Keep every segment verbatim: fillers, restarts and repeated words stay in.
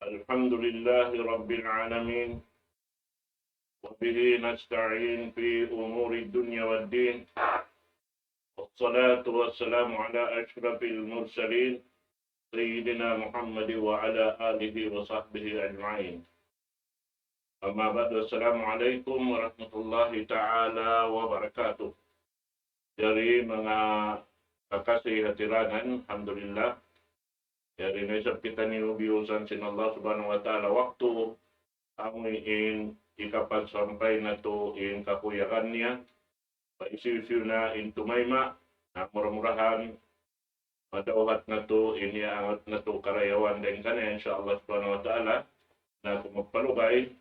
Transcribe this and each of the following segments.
الحمد لله رب العالمين، وبه نستعين في أمور الدنيا والدين، والصلاة والسلام على أشرف المرسلين سيدنا محمد وعلى آله وصحبه أجمعين. أما بعد، السلام عليكم ورحمة الله تعالى وبركاته. Jari manga kakasi ha tiranan, alhamdulillah. Jari na isab kitaniyu biyusan sin Allah Subhanahu wa Ta'ala waktu amu in ikapagsampay natu' in kakuyagan niya. Paisiyu-siyu na in tumayma', na mura-murahan madawhat natu' in iyaangat natu' karayawan dayn kaniya, insya Allah Subhanahu wa Ta'ala. Na aku magpalugay,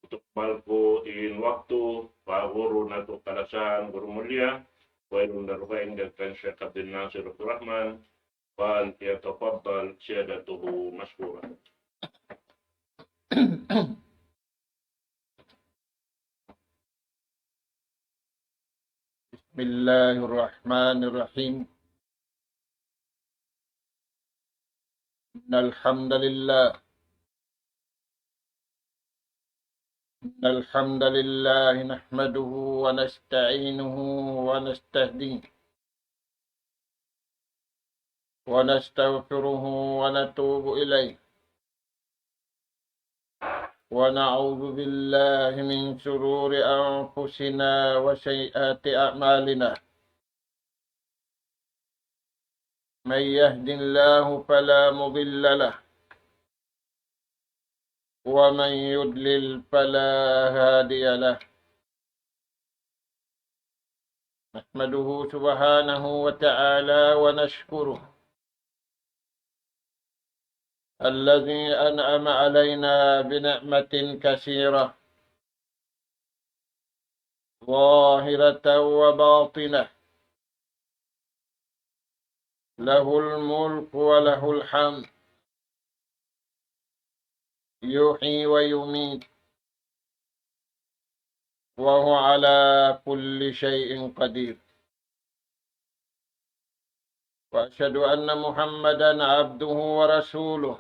utuk malku in waktu, pa guru natu' kalasahan, guru mulia, wayruun darugaing dayn kan Sheikh Abdul Nasir Abdul Rahman, فليتفضل سيادته مشكورا. بسم الله الرحمن الرحيم. إن الحمد لله، إن الحمد لله نحمده ونستعينه ونستهديه ونستغفره ونتوب إليه، ونعوذ بالله من شرور أنفسنا وسيئات أعمالنا. من يهد الله فلا مضل له، ومن يضلل فلا هادي له. نحمده سبحانه وتعالى ونشكره الذي أنعم علينا بنعمة كثيرة ظاهرة وباطنة، له الملك وله الحمد، يحيي ويميت، وهو على كل شيء قدير. وأشهد أن محمدا عبده ورسوله،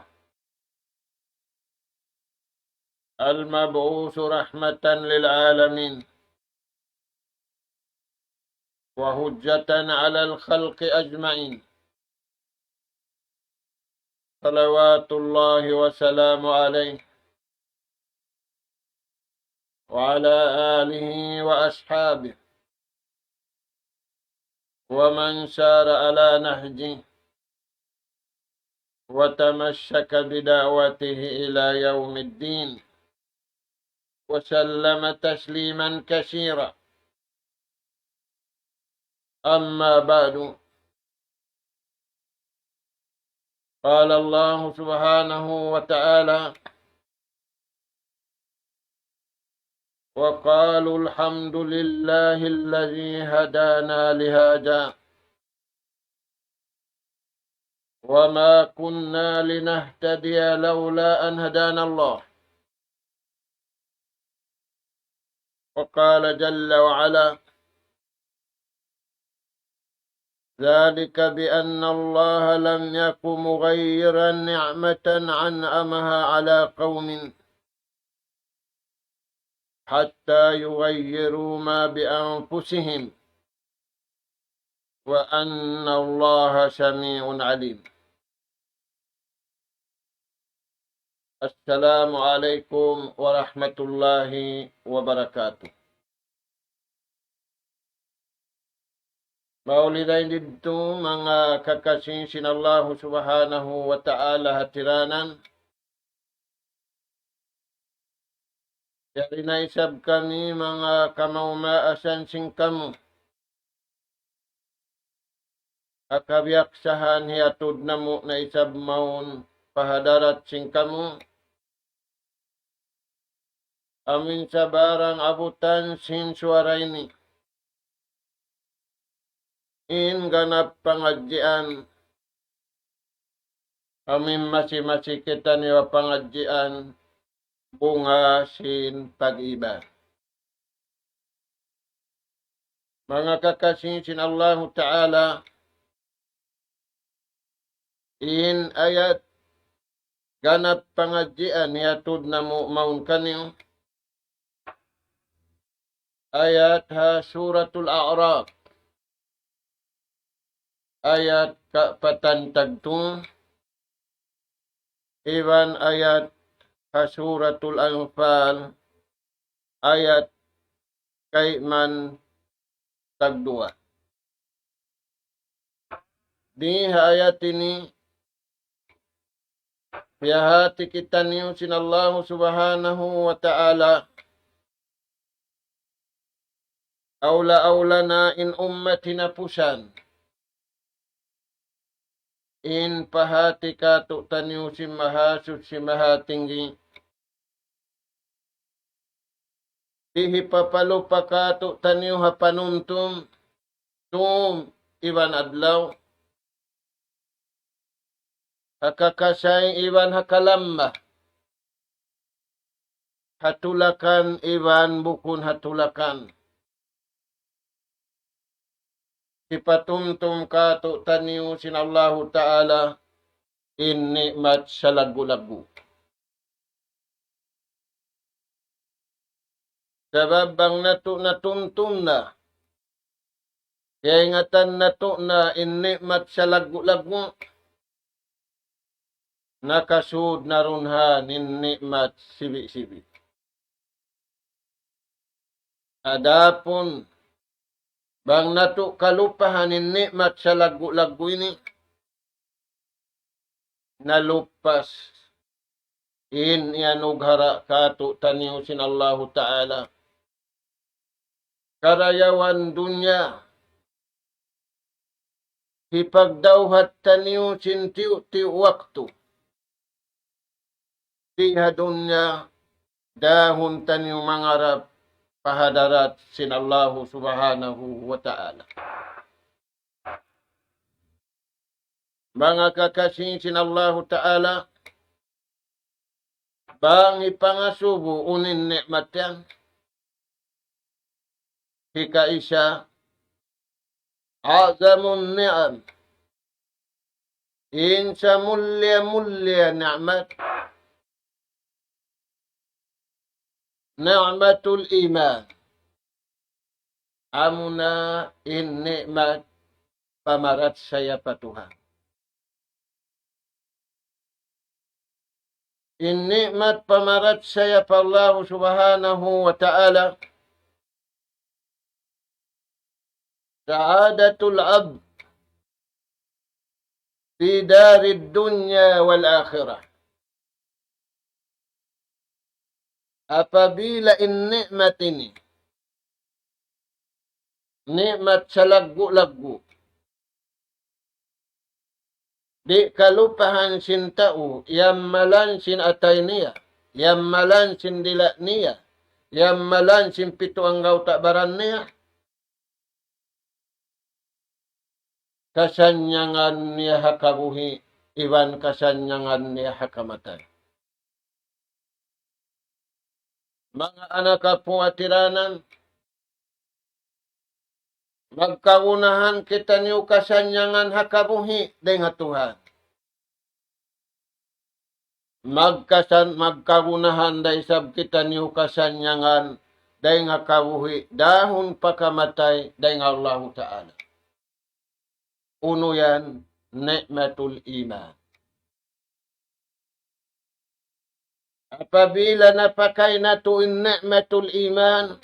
المبعوث رحمة للعالمين وحجة على الخلق أجمعين، صلوات الله وسلامه عليه وعلى آله وأصحابه ومن سار على نهجه وتمسك بدعوته إلى يوم الدين، وسلم تسليما كثيرا. أما بعد، قال الله سبحانه وتعالى: وقالوا الحمد لله الذي هدانا لهذا وما كنا لنهتدي لولا أن هدانا الله. وقال جل وعلا: ذلك بأن الله لم يك مغيرا نعمة أنعمها على قوم حتى يغيروا ما بأنفسهم وأن الله سميع عليم. السلام عليكم ورحمة الله وبركاته. Mauli dayn didtu manga kakasi sin Allahu Subhanahu wa Ta'ala ha tiranan. Yari na isab kami manga kamaas-maasan sin kamu. Ha kabiyaksahan hiyatud namu' na isab mawn pa hadarat sin kamu. Amu in sabarang abutan sin suwara ini. In ganap pangadjian, amu in masi-masi kitaniyu ha pangadjian, bunga sin pag-iban. Manga kakasi sin Allahu Ta'ala, in ayat ganap pangadjian hiyatud namu' mawn kaniyu, ayat ha Suratul A'raf, ayat kaapatan tagtu, iban ayat ha Suratul Anfal, ayat kayman tagduwa. Di ha ayat ini, piyahāti kitaniyu sin Allahu Subhanahu wa Ta'ala, awla-awla na in ummat hinapusan. In pahāti kātu'niyu sin Mahasuchi Mahatinggi, di' hipapalupa kātu'niyu ha panumtum, dūm iban adlaw, ha kakasay iban ha kalamma, ha tulakan iban bukun ha tulakan. Hipatumtum kātu'niyu sin Allahu Ta'ala in ni'mat salaggu'-laggu'. Sabab bang natu' natumtum na, kaingatan natu' na in ni'mat salaggu'-laggu', nakasud na duun ha in ni'mat sibi'-sibi'. Adapun bang natu' kalupahan in ni'mat salaggu'-laggu' ini, nalupas in iyanughara' kātu'niyu sin Allahu Ta'ala. Karayawan dunya, hipagdawhat taniyu sin tiyu'-tiyu' waktu. Di ha dunya, dahun taniyu mangarap pa hadarat sin Allahu Subhanahu wa Ta'ala. Manga kakasi sin Allahu Ta'ala, bang hipangasubu unu in ni'mat yan, hikaisa, أعظم النعم, in samulliya-mulliya ni'mat, نعمة الإيمان. Amuna in ni'mat pamarachaya pa Tuhan. In ni'mat pamarachaya pa Allahu Subhanahu wa Ta'ala, سعادة العبد في دار الدنيا والآخرة. Apabila in ni'mat ini, ni'mat salaggu'-laggu', di' kalupahan sin tau, iyammalan sin atay niya, iyammalan sin dila' niya, iyammalan sin pitu anggawta' baran niya, kasannyangan niya ha kabuhi', iban kasannyangan niya ha kamatay. Manga anak apu' ha tiranan, magkagunahan kitaniyu kasannyangan ha kabuhi' dayn ha Tuhan. Magkasan-, magkagunahan da isab kitaniyu kasannyangan dayn ha kabuhi' dahun pa kamatay dayn ha Allahu Ta'ala. Unu yan? Ni'matul iman. Apabila napakay natu' in ni'matul iman,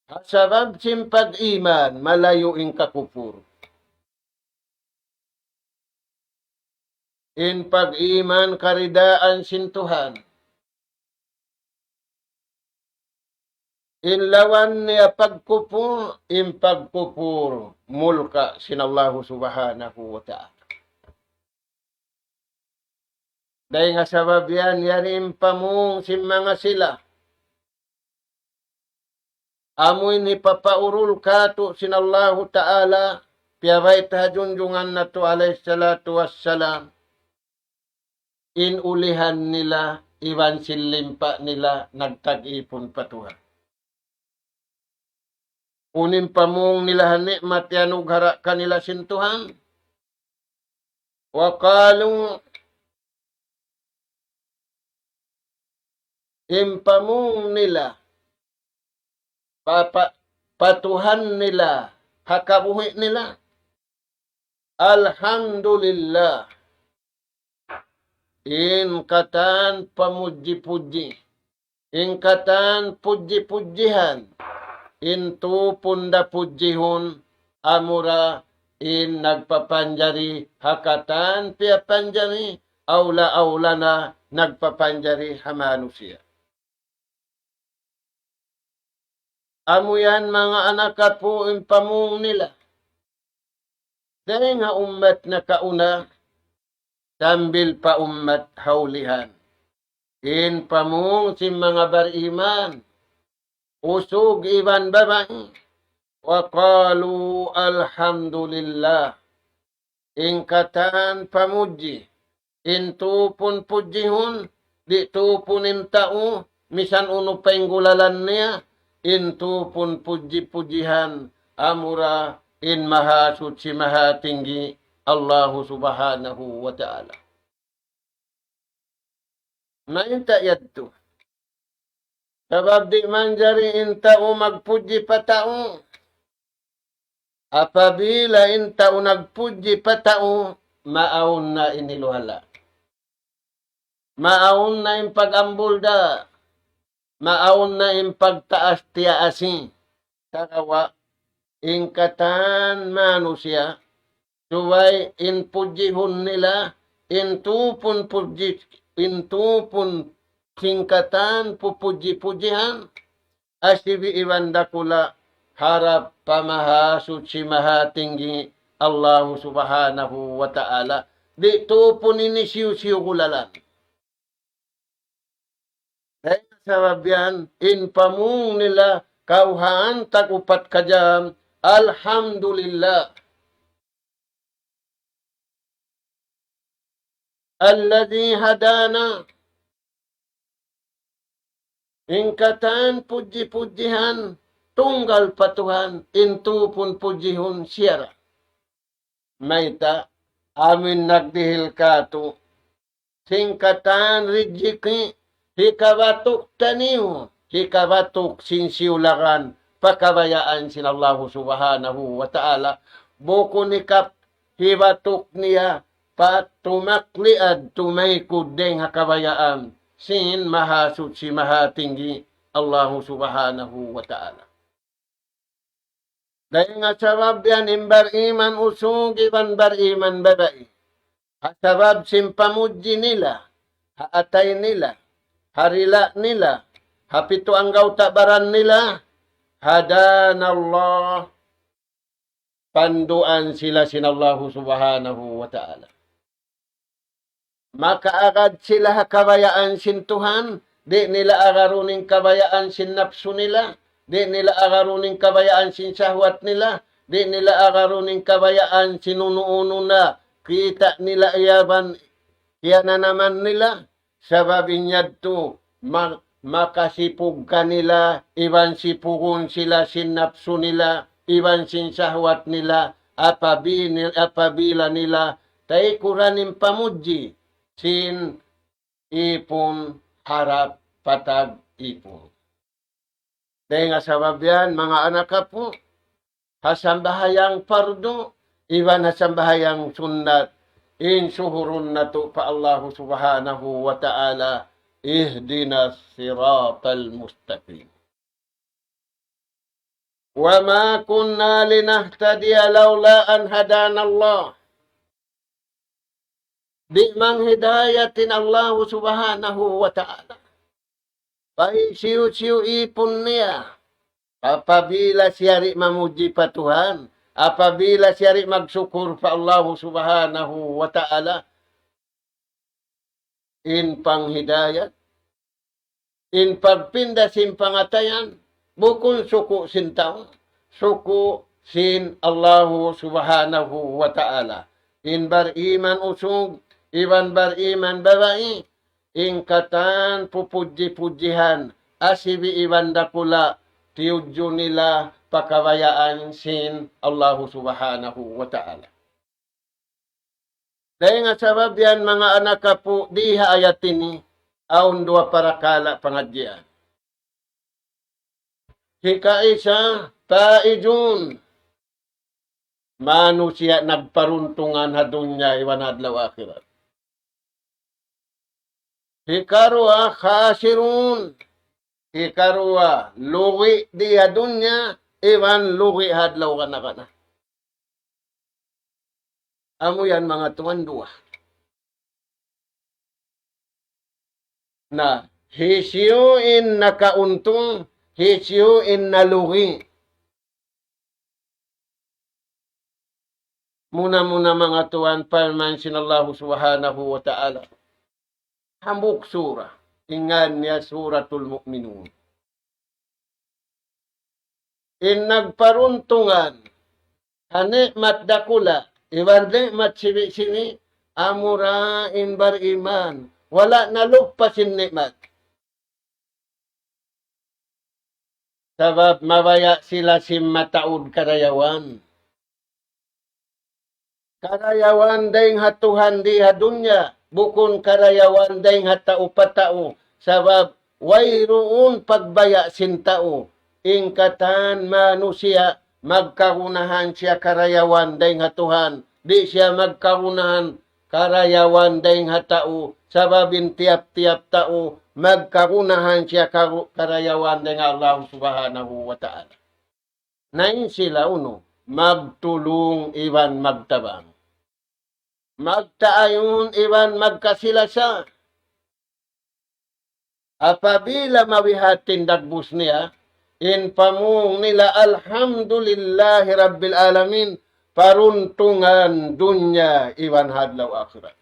ha sabab sin pag-iman, malayu' in kakupur. In pag-iman karidaan sin Tuhan. In lawan niya pagkupur, in pagkupur mulka' sin Allahu Subhanahu wa Ta'ala. Dayn ha sabab yan, yari in pamung sin manga sila. Amu in hipapaurul kātu' sin Allahu Ta'ala, piyabayta' ha junjungan natu' alayhi salatu wassalam. In ulihan nila, iban sin limpa nila, nagtag-ipun pa Tuhan. Unu in pamung nila ha ni'mat iyanughara' kanila sin Tuhan. وقالوا, in pamung nila, pa, pa, pa Tuhan nila, ha kabuhi' nila, الحمد لله. In katan pamudji-pudji, in katan pudji-pudjihan, in tupun da pudjihun, amura in nagpapanjari ha katan piyapanjari, awla-awla na nagpapanjari ha manusiya'. Amu yan manga anak apu' in pamung nila. Dayn ha ummat nakauna, sambil pa ummat ha ulihan. In pamung sin manga bariman, usug iban babai. وقالوا الحمد لله. In katan pamudji, in tupun pudjihun, di' tupun in tau, misan unu pa in gulalan niya, in tupun pudji-pudjihan, amura in Mahasuchi Mahatinggi, Allahu Subhanahu wa Ta'ala. Mayta' yadtu? Sabab di' manjari in tau magpudji pa tau. Apabila in tau nagpudji pa tau, maawn na in hiluhala'. Maawn na in pag-ambul da. Maawn na in pagtaas tiyaasi. Sagawa' in katan manusiya', subay in pudjihun nila, in tupun pudji, in tupun sin katan pupudji-pudjihan, asibi' iban dakula', harap pa Mahasuchi Mahatinggi Allahu Subhanahu wa Ta'ala. Di' tupun ini siyu-siyu gulalan. Dayn ha sabab yan, in pamung nila kawhaan tag-upat kajam, Alhamdulillah. الذي هدانا. In katan pudji-pudjihan, tunggal pa Tuhan, in tupun pudjihun siya ra. Mayta', amu in nagdihil kātu', sin katan rijiki', hikabatuk taniyu, hikabatuk sin siyulagan, pa kabayaan sin Allahu Subhanahu wa Ta'ala, bukun hikap-, hibatuk niya, pa tumakliad tumaykud dayn ha kabayaan sin Mahasuchi Mahatinggi Allahu Subhanahu wa Ta'ala. Dayn ha sabab yan in bariman usug iban bariman babai. Ha sabab sin pamudji nila, ha atay nila, ha rila nila, ha pitu anggawta' baran nila, هدانا الله, panduan sila sin Allahu Subhanahu wa Ta'ala. Makaagad sila ha kabayaan sin Tuhan, di' nila agarun in kabayaan sin napsu nila, di' nila agarun in kabayaan sin sahwat nila, di' nila agarun in kabayaan sin unu-unu na kita' nila iban kiyananaman nila, sabab in yadtu ma-, makasipug kanila, iban sipugun sila sin napsu nila, iban sin sahwat nila, apabi-, apabila nila taykuran in pamudji sin ipun harap pa tag-ipun. Dayn ha sabab yan, manga anak apu', ha sambahayang pardu, iban ha sambahayang sunnat, in suhurun natu' pa Allahu Subhanahu wa Ta'ala, اهدنا الصراط المستقيم. وما كنا لنهتدي لولا أن هدانا الله. Di' manghidayat in Allahu Subhanahu wa Ta'ala pa hisiyu-siyu ipun niya, apabila siya di' mamudji pa Tuhan, apabila siya di' magsukur pa Allahu Subhanahu wa Ta'ala, in panghidayat, in pagpinda sin pangatayan, bukun suku' sin tau, suku' sin Allahu Subhanahu wa Ta'ala. In bariman usug, iban bariman babai, in katan pupudji-pudjihan, asibi' iban dakula', tiyudju nila pa kabayaan sin Allahu Subhanahu wa Ta'ala. Dayn ha sabab yan, manga anak apu', di ha ayat ini, awn duwa parakala' pangadjian. Hikaisa, faizun. Manusiya' nagparuntungan ha dunya iban adlaw akhirat. Hikaruwa, khasirun. Hikaruwa, lugi' di ha dunya, iban lugi' ha adlaw kana-kana. Amu yan manga tuwan duwa. Na, hisiyu in nakauntung, hisiyu in nalugi'. Muna-muna manga tuwan, parman sin Allahu Subhanahu wa Ta'ala. Hambuuk sura, in ngan niya Suratul Mu'minun. In nagparuntungan ha ni'mat dakula', iban ni'mat sibi'-sibi', amura in bariman. Wala' naluppas in ni'mat. Sabab mabaya' sila sin mataud karayawan. Karayawan dayn ha Tuhan di ha dunya, bukun karayawan dayn ha tau pa tau. Sabab wayruun pagbaya' sin tau. In katan manusiya', magkagunahan siya karayawan dayn ha Tuhan. Di' siya magkagunahan karayawan dayn ha tau, sabab in tiyap-tiyap tau magkagunahan siya karu-, karayawan dayn ha Allah Subhanahu wa Ta'ala. Na in sila unu, magtulung iban magtabang. Magtaayun iban magkasi-lasa. Apabila mabihat in dagbus niya, in pamung nila, "Alhamdulillahi Rabbil Alamin," paruntungan dunya iban ha adlaw akhirat.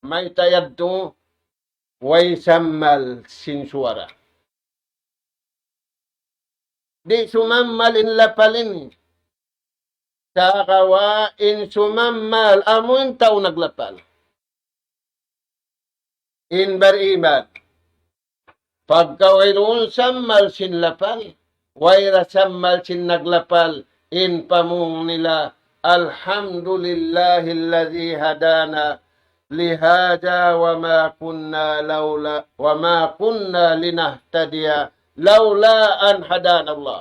Mayta' yadtu? Way sammal sin suwara. Di' sumammal in lapal ini. Sagawa' in sumammal amu in tau naglapal. In bariman. Pagka wayruun sammal sin lapal, wayra sammal sin naglapal, in pamung nila, الحمد لله الذي هدانا لهذا وما كنا لولا، وما كنا لنهتدي لولا أن هدانا الله.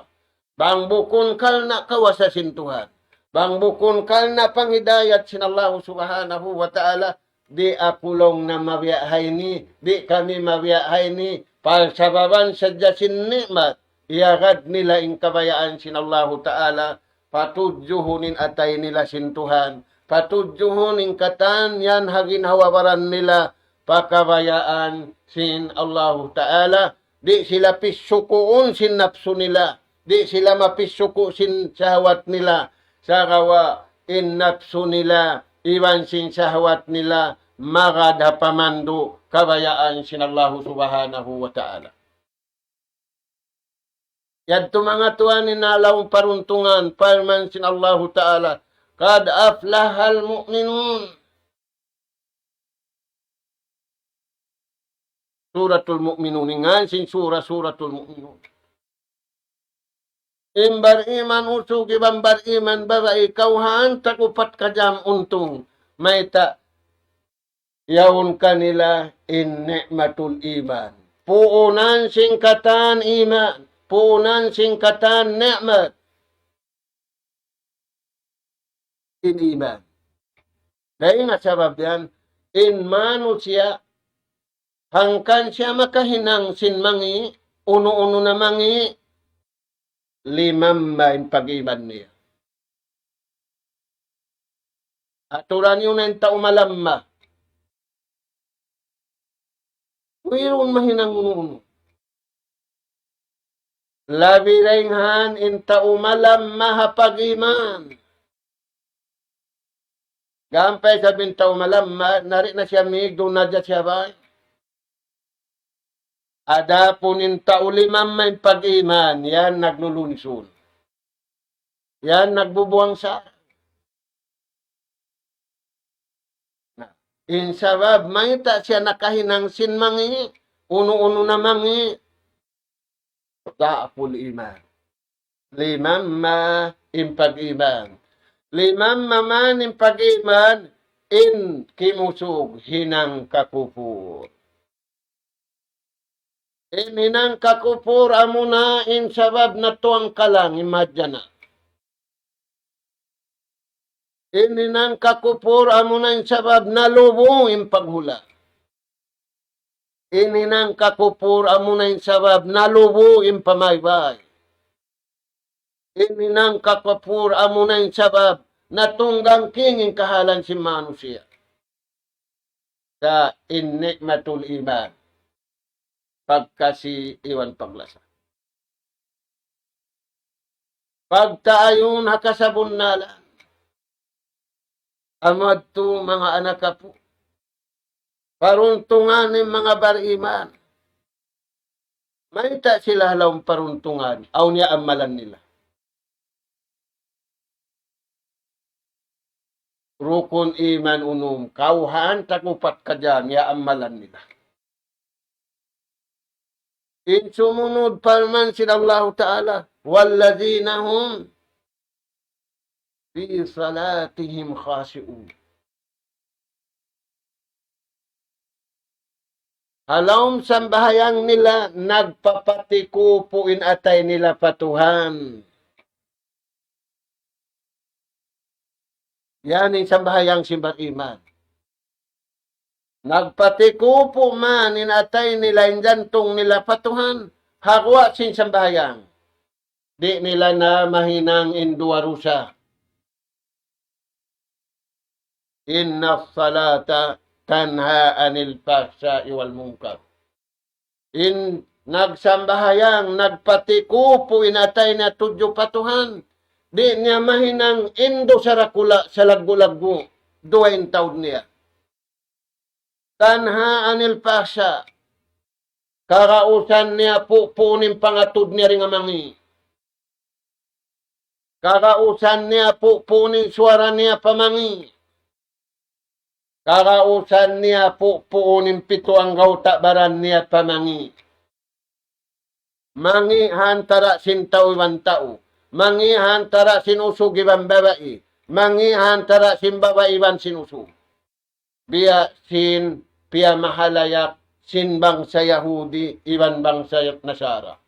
Bang bukun karna' kawasa sin Tuhan. Bang bukun karna' panghidayat sin Allahu Subhanahu wa Ta'ala, di' aku laung niya mabiya' ha ini, di' kami mabiya' ha ini, parsababan sadja sin ni'mat, iyagad nila in kabayaan sin Allahu Ta'ala, patudjuhun in atay nila sin Tuhan, patudjuhun in katan yan ha ginhawa-baran nila, pa kabayaan sin Allahu Ta'ala, di' sila pisukuun sin napsu nila, di' sila mapisuku sin sahwat nila, sagawa' in napsu nila, iban sin sahwat nila, magad ha pamandu' kabayaan sin Allahu Subhanahu wa Ta'ala. Yadtu manga tuwan in nalaung paruntungan, parman sin Allahu Ta'ala, قد أفلح المؤمنون. Suratul Mu'minun, in ngan sin sura, Suratul Mu'minun. In bariman usug iban bariman babai kawhaan tag upat kajam untung. Mayta'? Yaun kanila in ni'matul iman. Puunan sin katan iman. Puunan sin katan ni'mat. In iman. Dayn ha sabab yan, in manusiya', hangkan siya makahinang sin mangi', unu-unu na mangi', limamma in pag-iman niya. Aturan niyu na in tau malamma. Wayruun mahinang unu-unu. Labi dayn ha in tau malamma ha pag-iman. Gampay isab in tau malamma, nari na siya mig, duun na siya bay. Adapun in tau limamma in pag-iman, yan naglulunsun. Yan nagbubuwang sa. Na, in sabab, mayta' siya nakahinang sin mangi', unu-unu na mangi'. Da'ful iman. Limamma in pag-iman. Limamma man in pag-iman, in kimusug hinang kakupur. In hinang kakupur amuna in sabab natuang kalang in mahadjana. In hinang kakupur amuna in sabab nalubu in paghula'. In hinang kakupur amuna in sabab nalubu in pamaybay. In hinang kakupur amuna in sabab natunggang king in kahalan sin manusiya'. Sa' in ni'matul iman, pagkasi iban paglasa. Pagtaayun ha kasabunnalan. Amu yadtu manga anak apu'. Paruntungan in manga bariman. Mayta' sila ha lawm paruntungan, awn niya amalan nila. Rukun iman unum, kawhaan tag upat kajam, ya amalan nila. In sumunud parman sin Allahu Ta'ala, والذين هم في صلاتهم خاشعون. Ha lawm sambahayang nila, nagpapatikupu in atay nila pa Tuhan. Yan in sambahayang sin bariman. Nagpatikupu man in atay nila, in jantung nila pa Tuhan, ha guwa' sin sambahayang. Di' nila na mahinang in duwa dusa. إن الصلاة تنهى عن الفحشاء والمنكر. In nagsambahayang, nagpatikupu in atay niya tudju pa Tuhan, di' niya mahinang in dusa dakula' salaggu'-laggu', duwa in taud niya. تنهى عن الفحشاء. Kagausan niya pupuun in pangatud niya dayn ha mangi'. Kagausan niya pupuun in suwara niya pa mangi'. Kagausan niya pupuun in pitu anggawta' baran niya pa mangi'. Mangi' ha antara' sin tau iban tau. Mangi' ha antara' sin usug iban babai. Mangi' ha antara' sin babai iban sin usug. Biya' sin piyamahalayak sin bangsa Yahudi iban bangsa Nasara.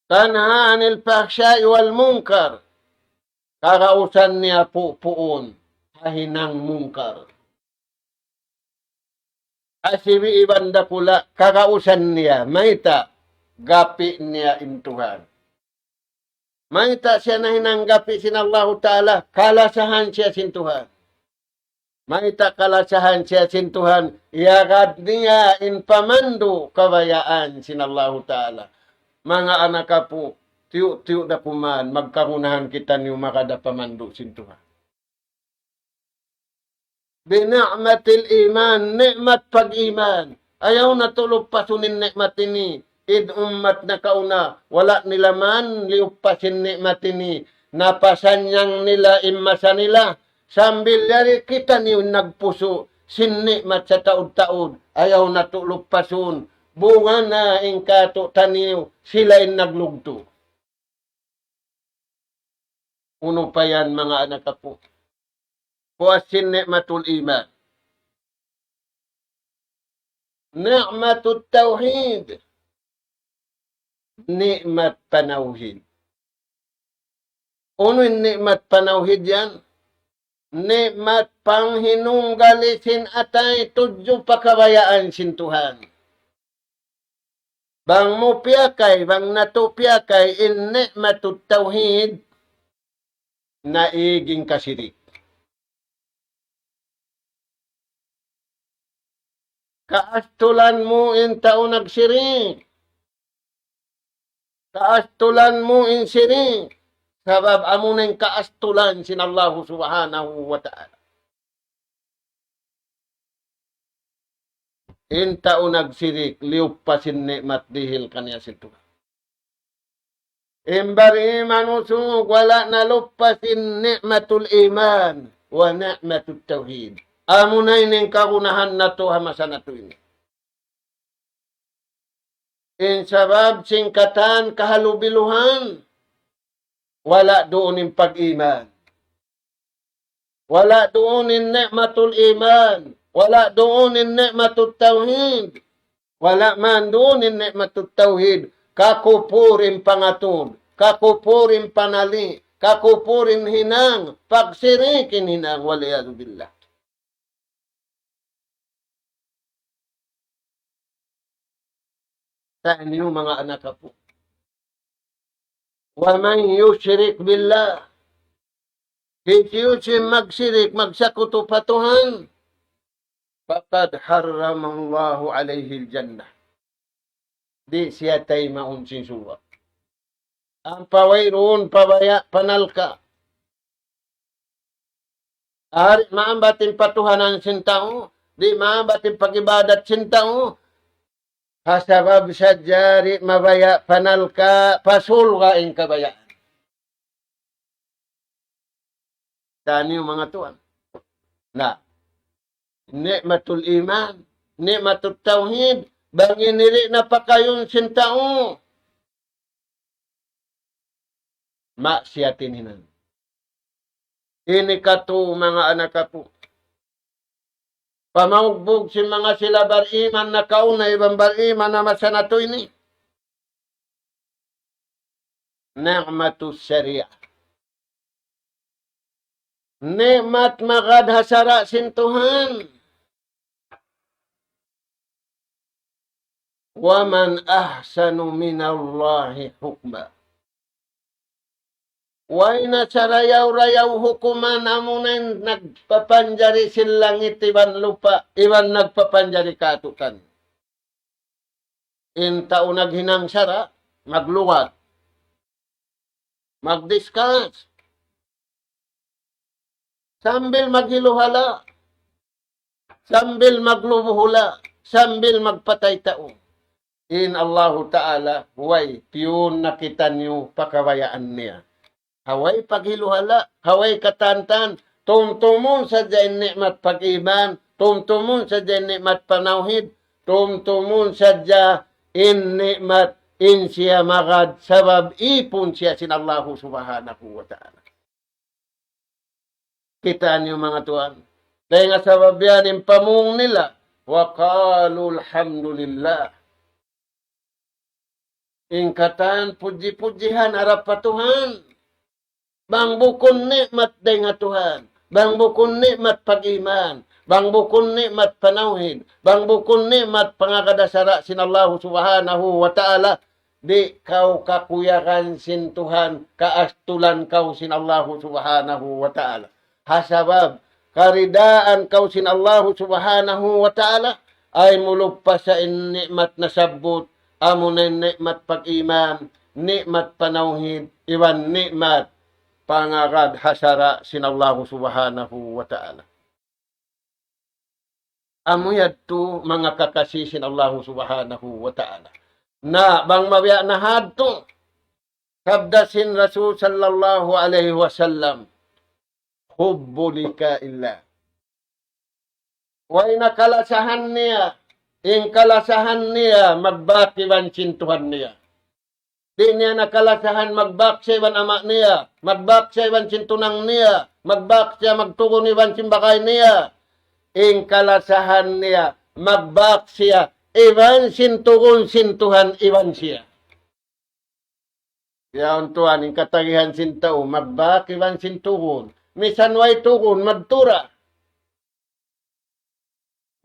تنهى عن الفحشاء والمنكر. Kagausan niya pupuun ha hinang mungkar. Asibi' iban dakula', kagausan niya, mayta', gapi' niya in Tuhan. Mayta' siya nahinang gapi' sin Allahu Ta'ala, kalasahan siya sin Tuhan. Mayta' kalasahan siya sin Tuhan, iyagad niya in pamandu' kabayaan sin Allahu Ta'ala. Manga anak apu', tiyu'-tiyu' da kuman, magkagunahan kitaniyu magad ha pamandu' sin Tuhan. بنعمة الإيمان, ni'mat pag-iman. Ayaw natu' luppasun in ni'mat ini. In ummat nakauna, wala' nila man liyuppas in ni'mat ini. Napasanyang nila in masa nila. Sambil yari kitaniyu in nagpusu' sin ni'mat sataud-taud. Ayaw natu' luppasun. Bunga na in katu'taniyu, sila in naglugtu'. Unu pa yan, manga anak apu'? Puas sin ni'matul iman. Ni'matut tawhid. Ni'mat panawhid. Unu in ni'mat panawhid yan? Ni'mat panghinunggali sin atay tudju pa kabayaan sin Tuhan. Bang mu piyakay, bang natu' piyakay in ni'matut tawhid, naig in kasirik. Kaastulan mu in tau nagsirik. Kaastulan mu in sirik. Sabab amuna in kaastulan sin Allahu Subhanahu wa Ta'ala. In tau nagsirik, liyuppas in ni'mat dihil kaniya sin Tuhan. In bariman usug, wala' naluppas in ni'matul iman wa ni'matut tawhid. Amuna ini in kagunahan natu' ha masa natu' ini. In sabab sin katan kahalubiluhan, Wala' duun in pag-iman. Wala' duun in ni'matul iman. Wala' duun in ni'matul tawhid. Wala' man duun in ni'matul tawhid. Kakupur in pangatud. Kakupur in panali'. Kakupur in hinang. Pagsirik in hinang. Wal iyadhu billah. Sa' ini manga anak apu'. وَمَنْ يُشْرِكْ بِاللَّهِ. Hisiyu-siyu in magsirik, magsakutu pa Tuhan, فَقَدْ حَرَّمَ اللَّهُ عَلَيْهِ الْجَنَّةَ. Di' siya taymaun sin surga'. Ampa wayruun pabaya' pa narka'. Ari maambat in patuhanan sin tau, di' maambat in pag-ibadat sin tau, ha sabab sadja di' mabaya' pa narka', pa surga' in kabayaan. Taniyu manga tuwan. Na, ni'matul iman, ni'matul tawhid, bang ini di' na pakayun sin tau. Maksiat in hinang. Ini katu' manga anak aku. Pamaugbug sin manga sila bariman nakauna iban bariman na masa natu' ini. Ni'matus syariah. Ni'mat magad ha sara' sin Tuhan. وَمَنْ أَحْسَنُ مِنَ اللَّهِ حُكْمًا. Way na sarayaw-rayaw hukuman amuna in nagpapanjari sin langit iban lupa', iban nagpapanjari kātu'niyu. In tau naghinang sara', magluwat, magdiscuss, sambil maghiluhala', sambil maglubuhula', sambil magpatay tau. In Allahu Ta'ala, way, piyun na kitaniyu pa kabayaan niya. Ha way paghiluhala', ha way katantan, tumtumun sadja in ni'mat pag-iman, tumtumun sadja in ni'mat panawhid, tumtumun sadja in ni'mat in siya magad, sabab ipun siya sin Allahu Subhanahu wa Ta'ala. Kitaniyu manga tuwan. Dayn ha sabab yan in pamung nila, وَقَالُوا الْحَمْدُ لِلَّهِ. In katan pudji-pudjihan harap pa Tuhan. Bang bukun ni'mat dayn ha Tuhan. Bang bukun ni'mat pag-iman. Bang bukun ni'mat panawhid. Bang bukun ni'mat pangagad ha sara' sin Allahu Subhanahu wa Ta'ala. Di' kaw kakuyagan sin Tuhan, kaastulan kaw sin Allahu Subhanahu wa Ta'ala. Ha sabab, karidaan kaw sin Allahu Subhanahu wa Ta'ala, ay muluppa sa in ni'mat nasabbut, amuna in ni'mat pag-iman, ni'mat panawhid, iban ni'mat pangagad ha sara' sin Allahu Subhanahu wa Ta'ala. Amu yadtu manga kakasi sin Allahu Subhanahu wa Ta'ala. Na, bang mabiya' na hadtu, sabda sin Rasul sallallahu alayhi wasallam, حب لقاء الله. Way na kalasahan niya, in kalasahan niya, magbak iban sin Tuhan niya. Di' niya na kalasahan magbak siya iban ama' niya, magbak siya iban sin tunang niya, magbak siya magtugun iban sin bagay niya. In kalasahan niya, magbak siya iban sin tugun sin Tuhan iban siya. Yaun tuwan, in katagihan sin tau, magbak iban sin tugun. Misan way tugun, madtu ra.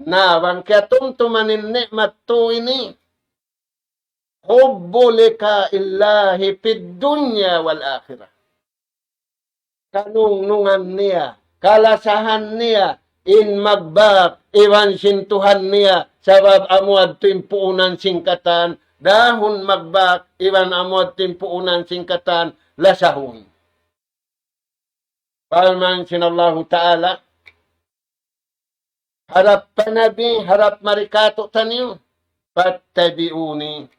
Na, bang kiyatumtuman in ni'mat tu ini, حب لقاء الله في الدنيا والآخرة. Kanungnungan niya, kalasahan niya, in magbak iban sin Tuhan niya, sabab amu yadtu in puunan sin katan, dahun magbak iban amu yadtu in puunan sin katan, lasahun. Parman sin Allahu Ta'ala, harap pa Nabi, harap mari kātu'niyu, فاتبعوني,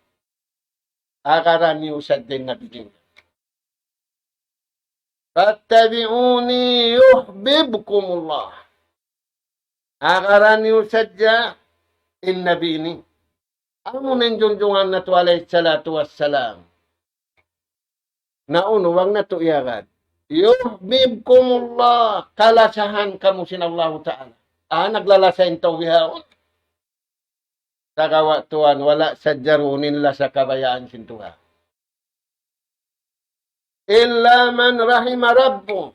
agaran niyu sadja in Nabi niyu. فاتبعوني يحببكم الله. Agaran niyu sadja in Nabi ini. Amu na in junjungan natu' alayhi salatu wassalam. Na unu, bang natu' iyagad. يحببكم الله, kalasahan kamu sin Allahu Ta'ala. Ah, naglalasa in tau bihaun. Sagawa' tuwan, wala' sadja duun in lasa kabayaan sin Tuhan. إلا من رحم ربه.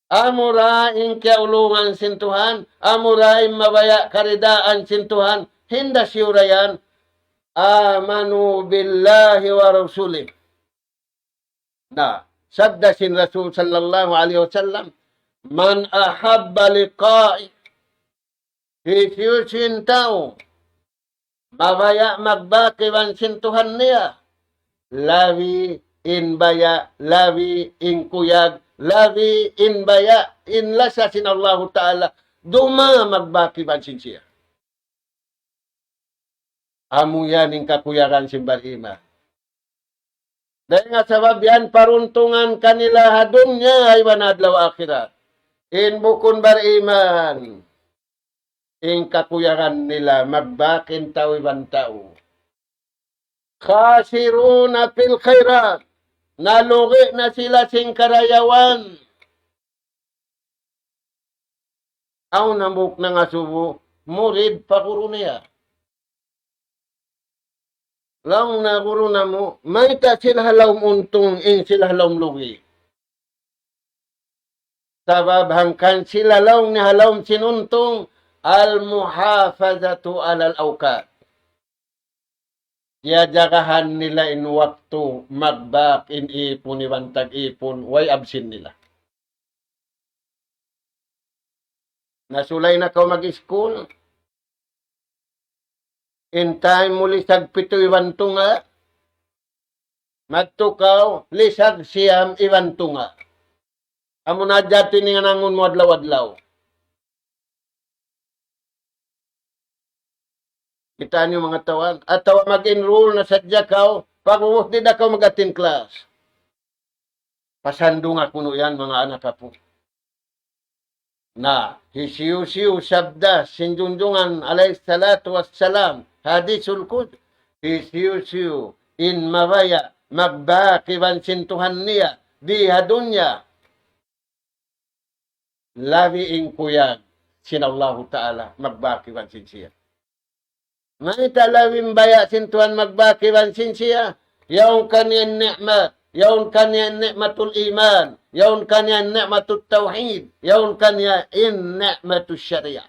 Amura in kiyaulungan sin Tuhan, amura in mabaya' karidaan sin Tuhan, hinda siyu ra yan, آمنوا بالله ورسوله. Na, sabda sin Rasul sallallahu alayhi wasallam, من أحب لقائي, hisiyu-siyu in tau mabaya' magbak iban sin Tuhan niya, labi in baya', labi in kuyag, labi in baya', in lasa sin Allahu Ta'ala, duma magbak iban sin siya. Amu yan in kakuyagan sin bariman. Dayn ha sabab yan paruntungan kanila ha dunya iban adlaw akhirat. In bukun bariman, in kakuyagan nila magbak in tau iban tau. خاسرون في الخيرات. Nalugi' na sila sin karayawan. Awn hambuuk nangasubu, murid pa guru niya. Laung niya, "Guru namu', mayta' sila ha lawm untung, in sila ha lawm lugi'?" Sabab hangkan sila laung niya ha lawm sin untung, المحافظة على الأوقات. Kiyajagahan nila in waktu, magbak in ipun iban tag-ipun, way absent nila. Na sulay na kaw mag-school, in time mu lisag pitu iban tunga', madtu kaw lisag siyam iban tunga'. Amu na hadja in hinangun mu adlaw-adlaw. Kita' niyu manga tau, atawa mag-enroll na sadja kaw, pag'ubus di' da kaw mag-attend class. Pasandunga kunu' yan, manga anak apu'. Na, hisiyu-siyu sabda sin Junjungan alayhi salatu wassalam, hadisul qud-, hisiyu-siyu in mabaya' magbak iban sin Tuhan niya di ha dunya, labi in kuyag sin Allahu Ta'ala magbak iban sin siya. Mayta' labi in baya' sin Tuhan magbak iban sin siya? Yaun kaniya in ni'mat, yaun kaniya in ni'matul iman, yaun kaniya in ni'matut tawhid, yaun kaniya in ni'matus shariah.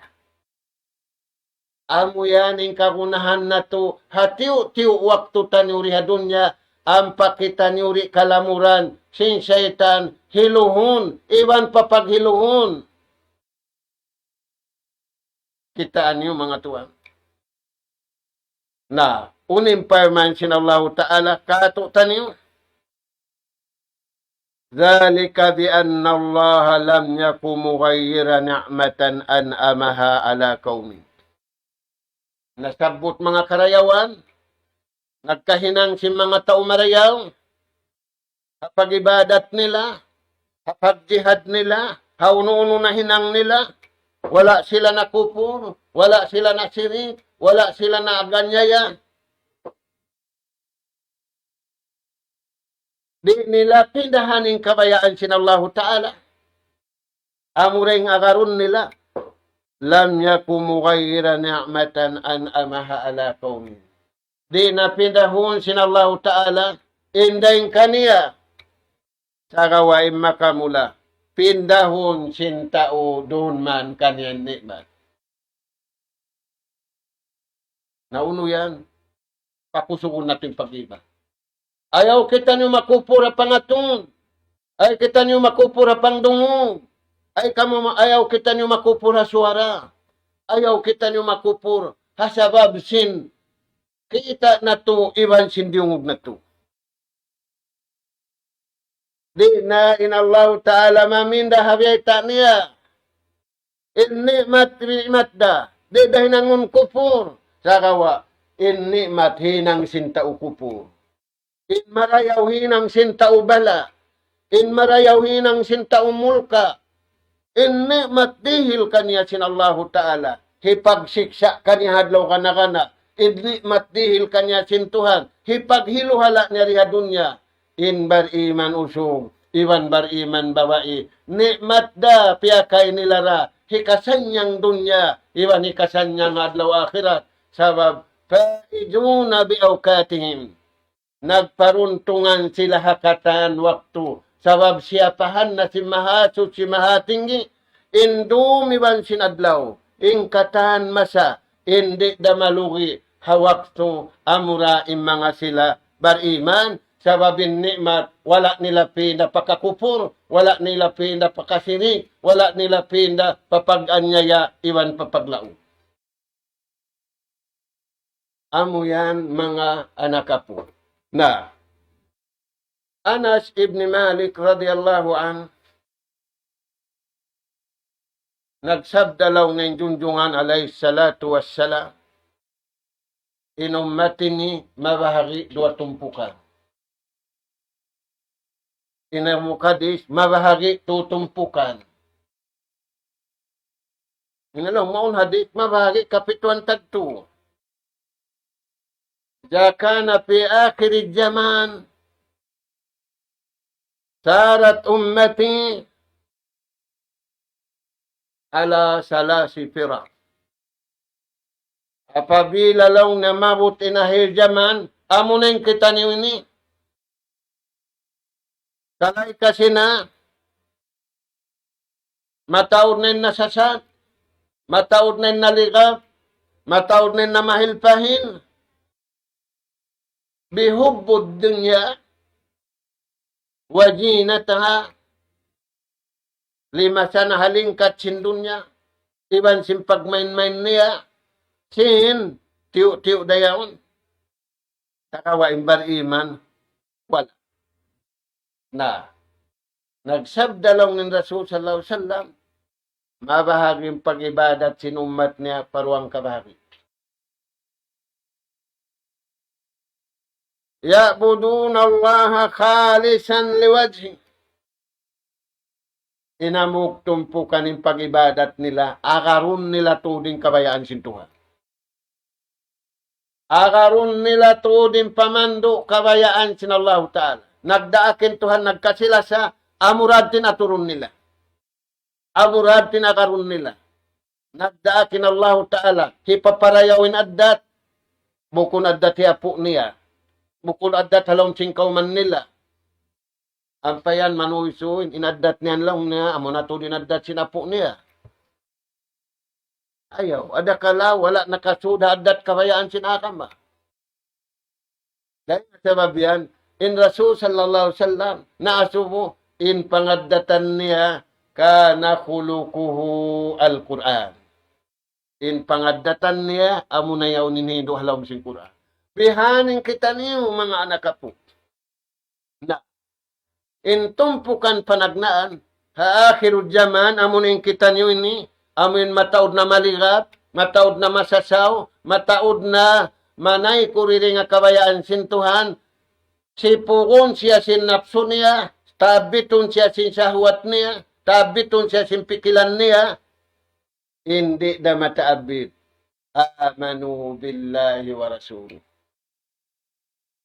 Amu yan in kagunahan natu' ha tiyu'-tiyu' waktu taniyu di ha dunya, ampa kitaniyu di kalamuran sin saytan hiluhun iban papaghiluhun. Kitaa niyu manga tuwan. Na, unu in parman sin Allahu Ta'ala kātu'niyu? ذلك بأن الله لم يك مغيرا نعمة أنعمها على قوم. Nasabbut manga karayawan, nagkahinang sin manga tau marayaw, ha pag-ibadat nila, ha pagjihad nila, ha unu-unu nahinang nila, wala' sila nakupur, wala' sila nasirik, wala' sila naaganiaya. Di' nila pindahan in kabayaan sin Allahu Ta'ala. Amura in agarun nila, لم يك مغيرا نعمة أنعمها على قوم. Di' na pindahun sin Allahu Ta'ala in dayn kaniya, sagawa' in makamula, pindahun sin tau duun man kaniya in ni'mat. Na unu yan? Pakusugun natu' in pag-iba. Ayaw kitaniyu makupur ha pangatung. Ayaw kitaniyu makupur ha pangdungug. Ayaw kamu ma-, ayaw kitaniyu makupur ha suwara. Ayaw kitaniyu makupur ha sabab sin kita' natu' iban sin diyungug natu'. Di' na in Allahu Ta'ala maminda ha bayta' niya. In ni'mat, ni'mat da. Di' da hinangun kupur. Sagawa', in ni'mat hinang sin tau kupur. In marayaw hinang sin tau bala'. In marayaw hinang sin tau mulka'. In ni'mat dihil kaniya sin Allahu Ta'ala, hipagsiksa' kaniya ha adlaw kana-kana. In ni'mat dihil kaniya sin Tuhan, hipaghiluhala' niya di ha dunya. in bariman usug, iban bariman babai, ni'mat da piyakay nila ra, hikasannyang dunya, iban hikasannyang adlaw akhirat, sabab فائزون بأوقاتهم. Nagparuntungan sila ha katan waktu. Sabab siyapahan na sin Mahasuchi Mahatinggi, in dum iban sin adlaw, in katan masa, in di' da malugi ha waktu amura in manga sila bariman, sabab in ni'mat, wala' nila pinda pa kakupur, wala' nila pinda pa kasirik, wala' nila pinda pa pag-anyaya, iban pa paglaug. Amu yan manga anak apu. Na, Anas ibn Malik radiyallahu anhu, nagsabda laung niya in Junjungan alayhi salatu wassalam, in ummat ini mabahagi' duwa tumpukan. In amu hadis, mabahagi' tu tumpukan. In laung mawn hadis, mabahagi' kapituan tagtu. إذا كان في آخر الزمان صارت أمتي على ثلاث فرق. Apabila laung niya maabut in akhir jaman, amu na in kitaniyu ini. Kalay kasi na, mataud na in nasasat, mataud na in naligap, mataud na in namahilpahin. بحب الدنيا وزينتها, limasa na ha lingkat sin dunya, iban sin pagmain-main niya, sin tiyu'-tiyu' da yaun. Sagawa' in bariman, wala'. Na, nagsabda laung in Rasul sallallahu alayhi wasallam, mabahagi' in pag-ibadat sin ummat niya pa duwa kabahagi'. يعبدون الله خالصا لوجهه. In hambuuk tumpukan in pag-ibadat nila, agarun nila tuud in kabayaan sin Tuhan. Agarun nila tuud in pamandu' kabayaan sin Allahu Ta'ala. Nagdaak in Tuhan nagkasi-lasa, amura hadtu in aturun nila. Amura hadtu in agarun nila. Nagdaak in Allahu Ta'ala, hipaparayaw in addat, bukun addat hi apu' niya. Bukun addat ha lawm sin kawman nila. Ampa yan manuysuy, in addat niya laung niya, amu na tuud in addat sin apu' niya. Ayaw, adakala wala' nakasud ha addat kabayaan sin agama. Dayn ha sabab yan, in Rasul sallallahu alayhi wasallam, naasubu, in pangaddatan niya, كان خلقه القرآن. In pangaddatan niya, amu na yaun in hindu' ha lawm sin Qur'an. Bihaini kitaniyu manga anak apu'. Na, in tumpukan panagnaan, ha akhirul jaman, amu in kitaniyu ini, amu in mataud na maligap, mataud na masasaw, mataud na manaykud dayn ha kabayaan sin Tuhan, sipugun siya sin napsu niya, taabitun siya sin sahwat niya, taabitun siya sin pikilan niya, in di' da mataabbit. آمنوا بالله ورسوله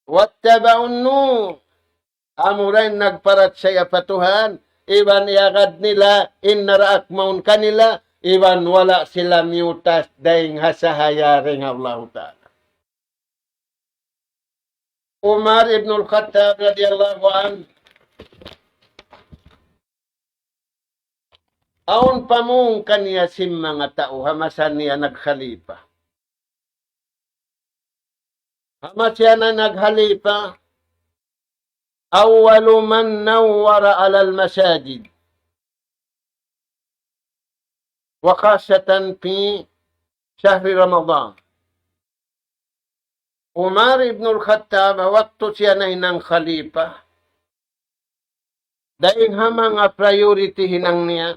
واتبعوا النور. Amura in nagparachaya pa Tuhan, iban iyagad nila in naraak mawn kanila, iban wala' sila miyutas dayn ha sahaya dayn ha Allahu Ta'ala. Umar ibn al-Khattab radiyallahu anhu, awn pamung kaniya sin manga tau ha masa niya nagkhalifa. Ha masa niya nagkhalifa, أول من نور على المساجد. وخاصة في شهر رمضان. Umar ibn al-Khattab, waktu siya nahinang khalifa, dayn ha manga priority hinang niya,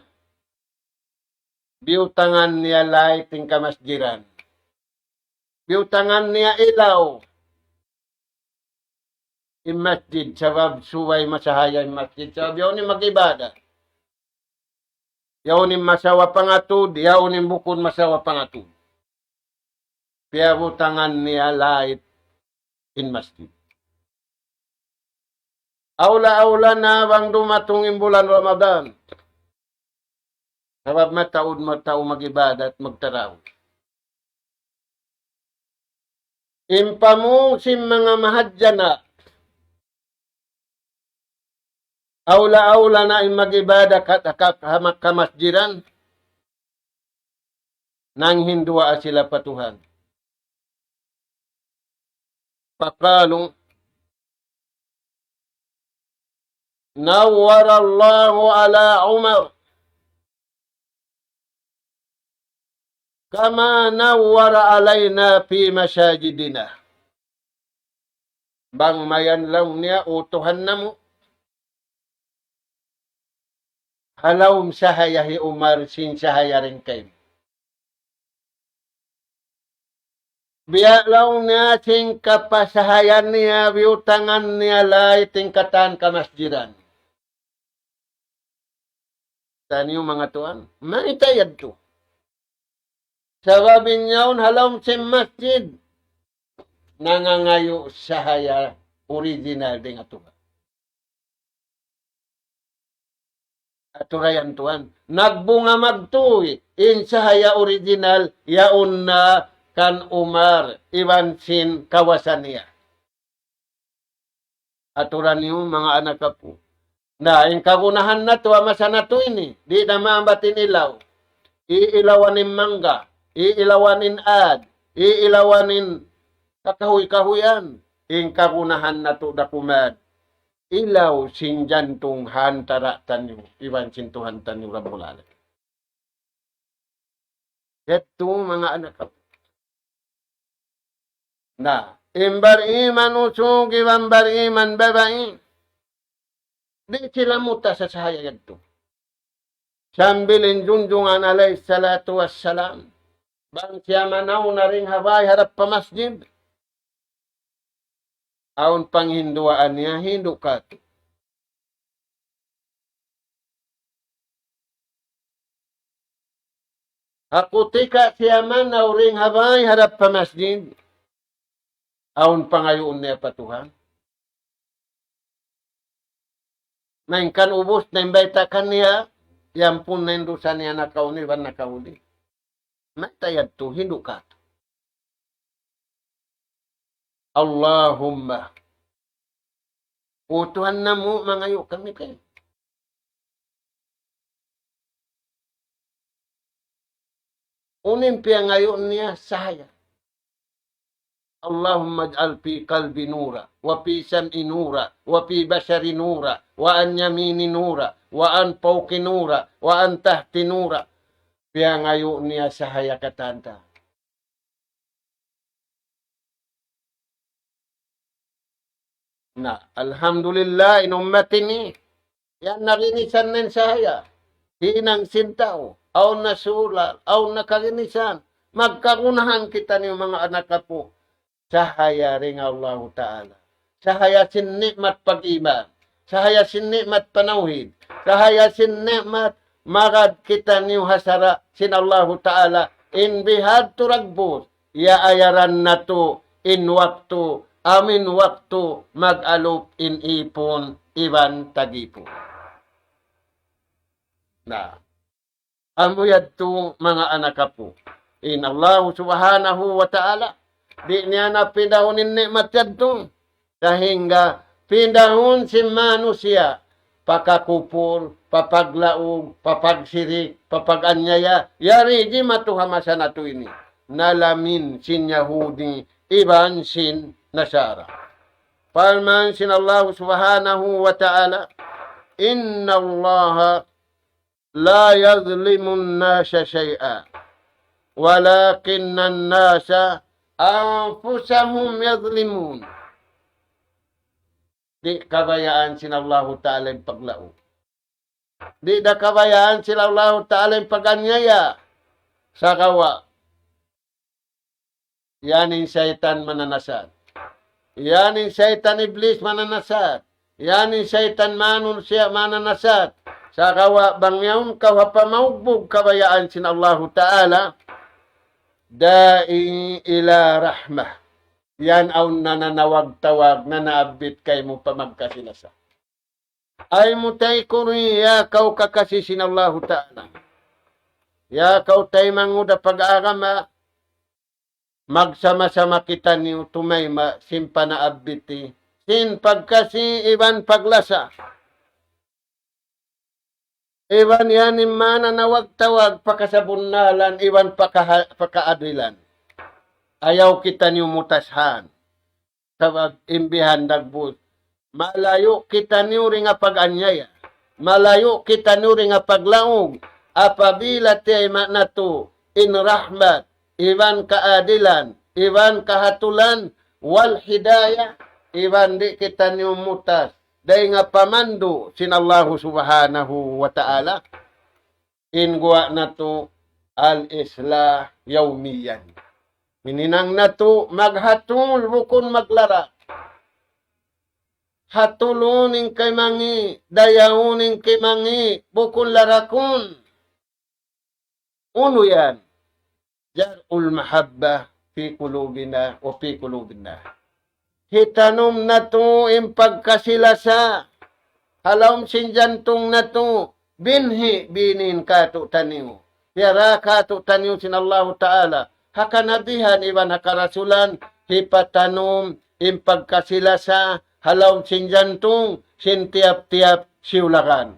biyutangan niya light in kamasjidan. Biyutangan niya ilaw in masjid, sabab subay masahaya in masjid, sabab yaun in mag-ibadat. Yaun in masawa pangatud, yaun in bukun masawa pangatud. Piyabutangan niya light in masjid. Awla-awla na bang dumatung in bulan Ramadan. Sabab mataud-mataud mag-ibadat, magtarawih. In pamung sin manga mahadjana, awla-awla na in mag-ibadat ka, ka, ka, kamasjidan, nanghinduwaa sila pa Tuhan. فقالوا نور الله على عمر كما نور علينا في مساجدنا. Bang mayan laung niya, "O Tuhan namu', ha lawm sahaya hi Umar sin sahaya dayn kaymu." Biya' laung niya sin kapasahayan niya, biyutangan niya lay tingkatan kamasjidan. Taniyu manga tuwan, mayta' yadtu? Sabab in yaun ha lawm sin masjid, nangangayu' sahaya original dayn ha Tuhan. Atura yan tuwan. Nagbunga magtuy, in sahaya original, yaun na kan Umar, iban sin kawasa niya. Atura niyu, manga anak apu'. Na, in kagunahan natu', ha masa natu' ini, di' na maambat in ilaw. Iilawan in mangga, iilawan in ad, iilawan in kakahuy-kahuyan. In kagunahan natu' da kuman, ilaw sin jantung ha antara' taniyu iban sin Tuhan taniyu Rabbul Alamin. Yadtu manga anak apu'. Na, in bariman usug iban bariman babai, di' sila mutas ha sahaya yadtu. Sambil in Junjungan alayhi salatu wassalam, bang siya manaw na dayn ha bāy harap pa masjid, awn panghinduwaa niya, hindu' katu'. Ha kutika siya manaw dayn ha bāy harap pa masjid, awn pangayuun niya pa Tuhan. Malayngkan ubus na in bayta' kaniya, iyampun na in dusa niya nakauna iban nakauli. Mayta' yadtu, hindu' katu'. Allahumma. O Tuhan namu', mangayu' kami kaymu. Unu in piyangayu' niya? Sahaya. اللهم اجعل في قلبي نورا، وفي سمعي نورا، وفي بصري نورا، وعن يميني نورا، وعن فوقي نورا، وعن تحتي نورا. Piyangayu' niya sahaya katan ta. Na, alhamdulillah, in ummat ini, yan naginisan na in sahaya. Hinang sin tau, awn na sulat, awn na kaginisan. Magkagunahan kitaniyu manga anak apu'. Sahaya dayn ha Allahu Ta'ala. Sahaya sin ni'mat pag-iman. Sahaya sin ni'mat panawhid. Sahaya sin ni'mat magad kitaniyu ha sara' sin Allahu Ta'ala. In bihadtu dagbus, iyaayaran natu' in waktu, amu in waktu mag-alup in ipun iban tag-ipun. Na, amu yadtu manga anak apu'. In Allahu Subhanahu wa Ta'ala, di' niya na pindahun in ni'mat yadtu. Sahingga pindahun sin manusiya' pa kakupur, pa paglaug, pa pagsirik, pa pag-anyaya. Yari jimatu ha masa natu' ini. Nalamin sin Yahudi iban sin Nasara. Parman sin Allahu Subhanahu wa Ta'ala, إن الله لا يظلم الناس شيئا ولكن الناس أنفسهم يظلمون. Di' kabayaan sin Allahu Ta'ala in paglaug. Di' da kabayaan sin Allahu Ta'ala in pag-anyaya. Sagawa' yan in saytan mananasat. Yan in saytan iblis mananasat. Yan in saytan manusiya' mananasat. Sagawa' bang yaun kaw ha pamaugbug kabayaan sin Allahu Ta'ala, داعي إلى رحمة. Yan awn nananawag-tawag, nanaabit kaymu pa magkasi-lasa. Ay mu taykurin, ya kaw kakasi sin Allahu Ta'ala. Ya kaw taymanghud ha pag-agama, magsama-sama kitaniyu tumayma' sin panaabbiti, sin pagkasi iban paglasa. Iban yan in maana nawag-tawag pa kasabunnalan iban pa kaha-, pa kaadilan. Ayaw kitaniyu mutas han. Sabab in bihan dagbus. Malayu' kitaniyu dayn ha pag-anyaya. Malayu' kitaniyu dayn ha paglaug. Apabila tiyayma' natu' in rahmat, iban kaadilan, iban kahatulan, wal hidayah, iban di' kitaniyu mutas dayn ha pamandu' sin Allahu Subhanahu wa Ta'ala. In guwa' natu' al-islah yawmiyan. Hininang natu' maghatul bukun maglarak. Hatulun in kaymangi', dayawun in kaymangi', bukun larakun. Unu yan? زرع المحبة في قلوبنا وفي قلوب الناس. Hitanum natu' in pagkasi-lasa ha lawm sin jantung natu', binhi' binin kātu'niyu, piyara kātu'niyu sin Allahu Ta'ala, ha kanabihan iban ha karasulan, hipatanum in pagkasi-lasa ha lawm sin jantung sin tiyap-tiyap siyulagan.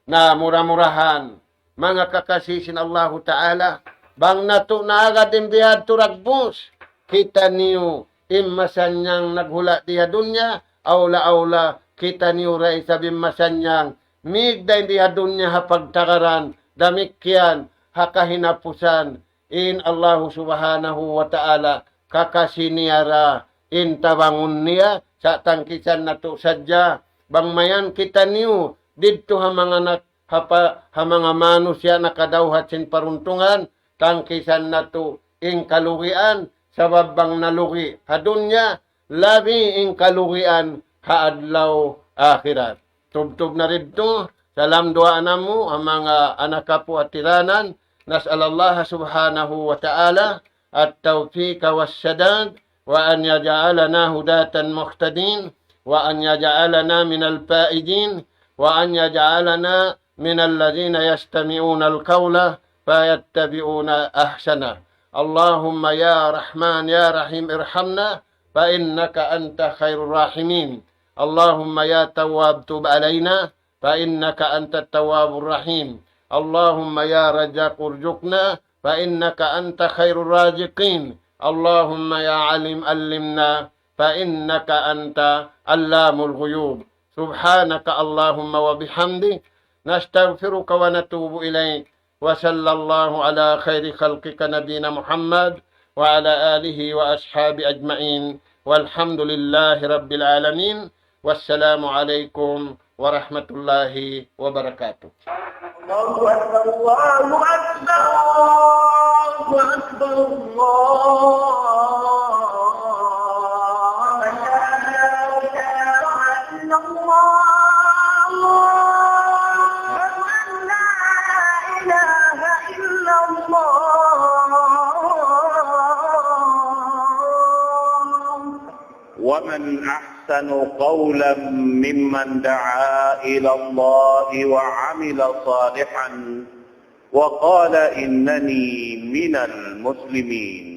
Na mura-murahan, manga kakasi sin Allahu Ta'ala, bang natu' naagad in bihadtu dagbus, kitaniyu in masannyang naghula' di ha dunya, awla-awla kitaniyu da isab in masannyang mīg dayn di ha dunya ha pagtagaran, damikkiyan ha kahinapusan. In Allahu Subhanahu wa Ta'ala kakasi niya da in tabangun niya, sa' tangkisan natu' sadja, bang mayan kitaniyu didtu ha manga nak-, ha pa-, ha manga manusiya' nakadawhat sin paruntungan, tangkisan natu' in kalugian, sabab bang nalugi ha dunya, labi in kalugian ha adlaw akhirat. Tubtub na didtu, salam duwaa namu' ha manga anak apu' ha tiranan, نسأل الله سبحانه وتعالى التوفيق والسداد، وأن يجعلنا هداة مهتدين، وأن يجعلنا من الفائزين، وأن يجعلنا من الذين يستمعون القول فيتبعون أحسنه. اللهم يا رحمن يا رحيم ارحمنا فإنك أنت خير الراحمين. اللهم يا تواب تب علينا فإنك أنت التواب الرحيم. اللهم يا رزاق ارزقنا فإنك أنت خير الرازقين. اللهم يا عليم علمنا فإنك أنت علام الغيوب. سبحانك اللهم وبحمدك، نستغفرك ونتوب إليك. وصلى الله على خير خلقك نبينا محمد وعلى آله وأصحابه أجمعين. والحمد لله رب العالمين. والسلام عليكم ورحمة الله وبركاته. الله أكبر، الله أكبر، الله أكبر، الله أكبر. لا إله إلا الله. أشهد أن لا إله إلا الله. ومن أحسن قولا ممن دعا إلى الله وعمل صالحا وقال إنني من المسلمين.